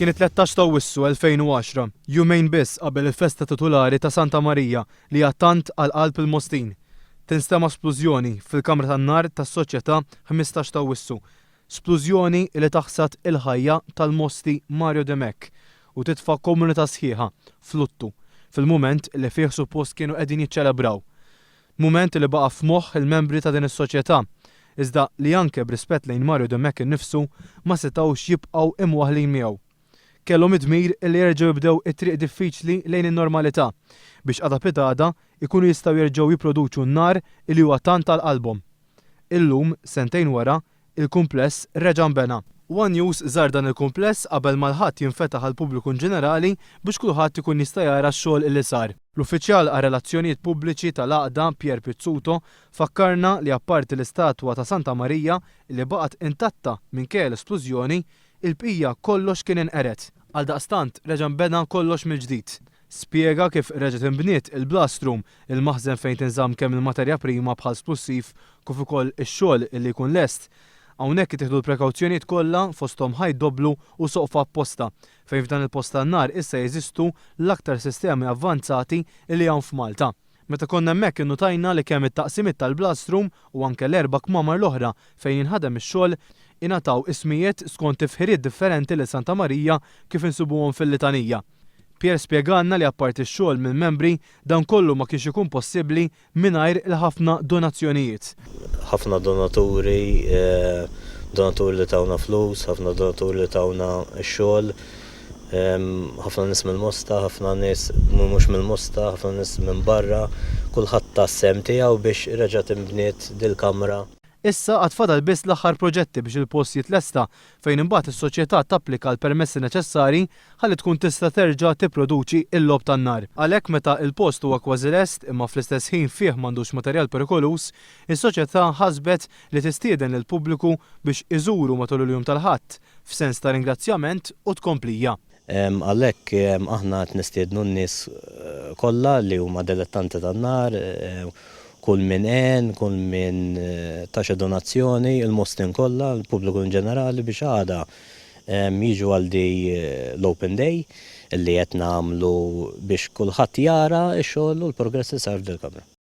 Kien it-13 ta' Awwissu 2010, jumejn biss qabel il-festa titulari ta' Santa Marija li hija tant għal qalb il-Mostin. Tinstema' splużjoni fil-kamra tan-nar tas-Soċjetà 15 ta' Awwissu. Splużjoni li taħsad il-ħajja tal-Mosti Mario Dimech u titfa' komunità sħiħa f'luttu fil-mument li fih suppost kienu qegħdin jiċċelebraw. Mument li baqa' f'moħħ il-membri ta' din is-soċjetà, iżda li anke b'rispett lejn Mario Dimech innifsu ma setgħux jibqgħu imwaħħlin miegħu. Kellhom id-dmir li jerġgħu jibdew it-triq diffiċli lejn in-normalità, biex għada pitgħada jkunu jistgħu jerġgħu jipproduċu n-nar li huwa tant għal qalbhom. Illum, sentejn wara, il-kumpless reġa' nbena. One News żar dan il-kumpless qabel ma l-Ħadd jinfetaħ għall-pubbliku inġenerali biex kulħadd ikun jista' jara x-xogħol li sar. L-Uffiċjal għar-Relazzjonijiet Pubbliċi tal-Għaqda, Pierre Pizzuto, fakkarna li apparti l-istatwa ta' Santa Marija li baqgħet intatta minkejja l-isplużjoni, il-bqija kollox kien inqered. Għaldaqstant reġa' nbena kollox mill-ġdid. Spjega kif reġgħet inbniet il-blast room, il-maħżen fejn tinżamm kemm il-materja prima bħal splussiv kif ukoll ix-xogħol li jkun lest. Hawnhekk ittieħdu l-prekawzjonijiet kollha fosthom ħajt dobblu u soqfa apposta, fejn f'dan il-post tan-nar issa jeżistu l-aktar sistemi avvanzati li hawn f'Malta. Meta konna hemmhekk innutajna li kemm it-taqsimiet tal-blast room u anke l-erba' kmamar l-oħra fejn jinħadem ix-xogħol ingħataw ismijiet skont tifħiriet differenti lil Santa Marija kif insibuhom fil-litanija. Pierre spjegalna li apparti x-xogħol mill-membri, dan kollu ma kienx ikun possibbli mingħajr il-ħafna donazzjonijiet. Ħafna donaturi, donaturi li tawna flus, ħafna donaturi li tawna x-xogħol, ħafna nies mill-Mosta, ħafna nies mhux mill-Mosta, ħafna nies minn barra, kulħadd ta s-sehem tiegħu biex reġgħet inbniet dil-kamra. Issa għad fadal biss l-aħħar proġetti biex il-post jitlesta fejn imbagħad is-soċjetà tapplika l-permessi neċessarji ħalli tkun tista' terġa' tipproduċi l-logħob tan-nar. Għalhekk meta il-post huwa kważi lest imma fl-istess ħin fih m'għandux materjal perikoluż, is-soċjetà ħasbet li tistieden lill-pubbliku biex iżuru matul il-jum tal-Ħadd f'sens ta' ringrazzjament u tkomplija. Għalhekk aħna qed nistiednu n-nies kollha li huma dilettanti tan-nar, kull min għen, kull min ta xi donazzjoni, il-Mostin kollha, il-pubbliku in ġenerali biex għada jiġu għal di l-Open Day li qed nagħmlu biex kulħadd jara x-xogħol u l-progress li sar f'dil-kamra.